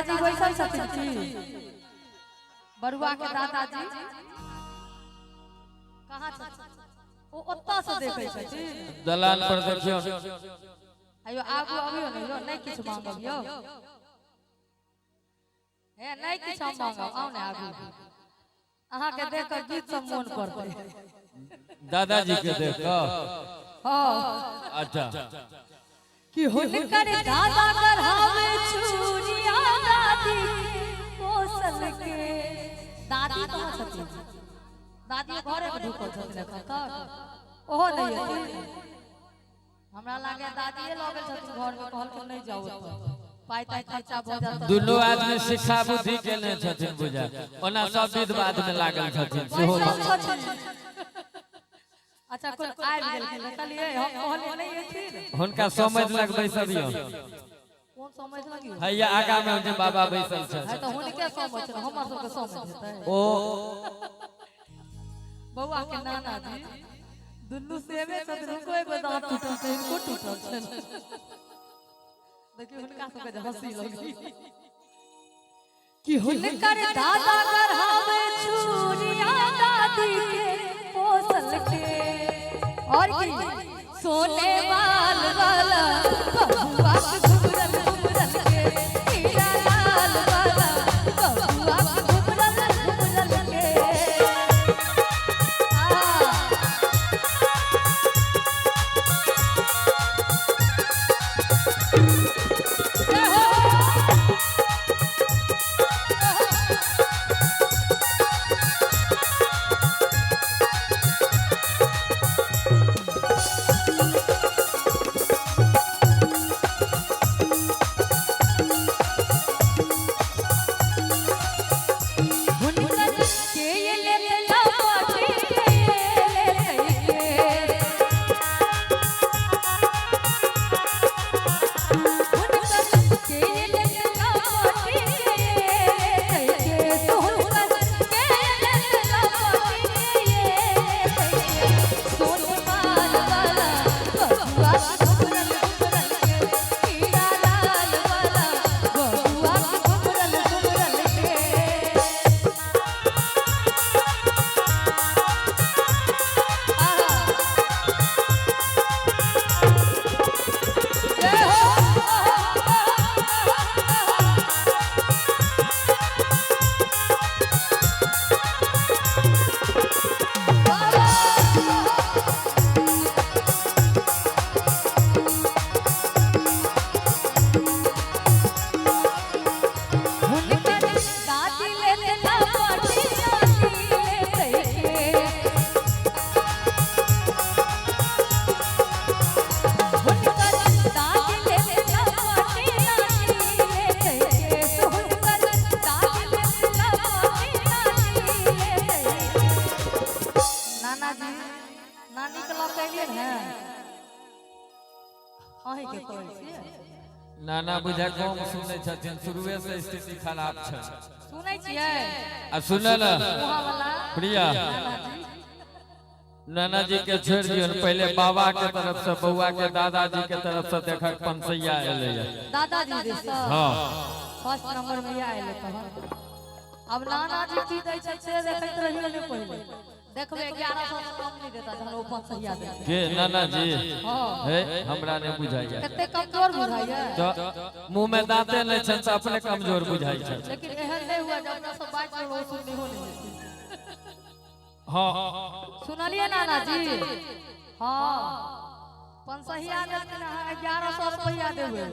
दादाजी बैसल छथिन की? बरुआ के दादाजी कहाँ छथिन? ओ ओतऽ से देखै छथिन, दलान पर देखियौ। अयो आगू अबियौ ने यौ, नहि किछु मांगब यौ, हे नहि किछु हम मांगब, आउ ने आगू। अहाँके देख कऽ गीत सब मोन पड़तै। दादाजी के देख कऽ? हाँ। अच्छा। कि हुनकर दादा गढ़ावे छुरिया दादी पोसल के। दादी कहाँ छथिन? दादी घरे में ढुकल छथिन एखन तक, ओहो नहि एथिन। हमरा लागे दादीए लऽ गेल छथिन घर में, कहलखिन नहि जाउ ओतऽ, पाइ ताइ खर्चा भऽ जायत। दुनू आदमी शिक्षा बुद्धि केने छथिन बुझा, ओना सब विध बाध में लागल छथिन सेहो। बैसल छथिन। अच्छा कोन आबि गेलखिन, देखलियै हम कहलियै नहि एथिन। हुनका समझ लग बैसबियौ। कोन समझ लगियौ? हैया आगा में जे बाबा बैसल छथिन। है तऽ हुनके समझ छै, हमर सबके समझ हेतै? ओ बौआ के नाना जी दुनू सेमे छथिन, हुनको एगो दाँत टूटल छै, हिनको टूटल छनि। देखियौ हुनका सबके जे हंसी लगै कि हुनकर दादा गढ़ावे छुरिया दादी के पोसल के। और की सोने बाल वाला बबुआ के घुमरल घुमरल के, हीरा लाल वाला बबुआ के घुमरल घुमरल के। आ जय हो। हुनकर के लेत लपटी के लेतै के, हुनकर के लेत लपटी के लेतै के, हुनकर के लेत लपटी के लेतै के, सोने बाल वाला बबुआ के घुमरल घुमरल के, हीरा लाल वाला बबुआ के घुमरल घुमरल के। जय हो। हुनकर दादी लेत लपटी नानी लेतै के, हुनकर दादी लेत लपटी नानी लेतै के, हुनकर दादी लेत लपटी नानी लेतै के। नानाजी नानी के लऽ के एलियै ने, अहीं के कहै छियै। नाना बुझा कम सुनै छथिन, शुरुए से स्थिति खराब छै। सुनै छियै? आ सुन ने मुहा वाला प्रिया, नानाजी। नाना जी के छोड़ दियौ, पहले बाबा के तरफ से बउआ के दादाजी के तरफ से देखक पंसैया एलै। दादाजी दिस? हाँ। फर्स्ट नंबर में इएह एलै। तहन अब नानाजी की दै छै से देखैत रहियौ ने, पहिले देखबै 1100 से कम नहि देता जहन ओ पंसैया देतै। के नाना जी? हाँ। हे हमरा नहि बुझाइया। कते कमजोर बुझाइया। तऽ मुँह में दांते नहि छनि तऽ अपने कमजोर बुझाइ छै। लेकिन एहन नहि हुआ जब अपना सब बात करू सुननिहो नहि। हाँ। सुनलियै नानाजी? हाँ, पंसहिया देलखिन, अहाँ 1100 रुपैआ देबै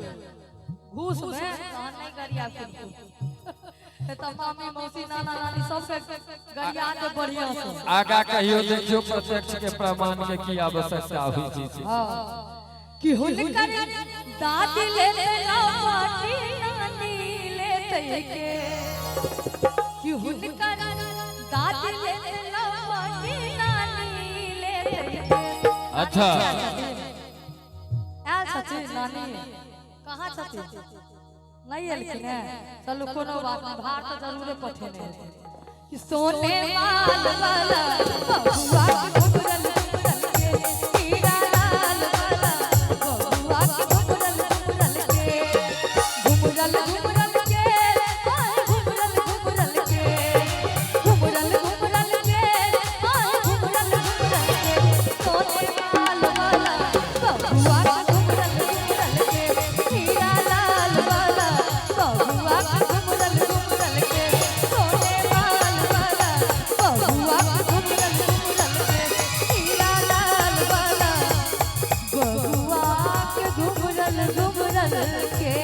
घूस में, तहन नहि गरिया किनको, तऽ मामी मौसी नाना नानी सबके गरिया दे बढ़िया से। आगा कहियो देखियो, प्रत्यक्ष के प्रमाण के की आवश्यकता होइ छै। हाँ, कि हुनकर दादी लेत लपटी नानी लेतै के, कि हुनकर दादी लेत लपटी नानी लेतै के। अच्छा। आयल छथिन नानी? कहाँ छथिन? नहीं एलखिन हैं? चलू कोनो बात नहीं, भार तऽ जरूरे पठेने हेथिन। कि सोने माल वाला बबुआ के घुमरल घुमरल के, हीरा लाल वाला बबुआ के घुमरल घुमरल के, घुमरल घुमरल के। बबुआ के घुमरल घुमरल के, हीरा लाल वाला बबुआ के घुमरल घुमरल के।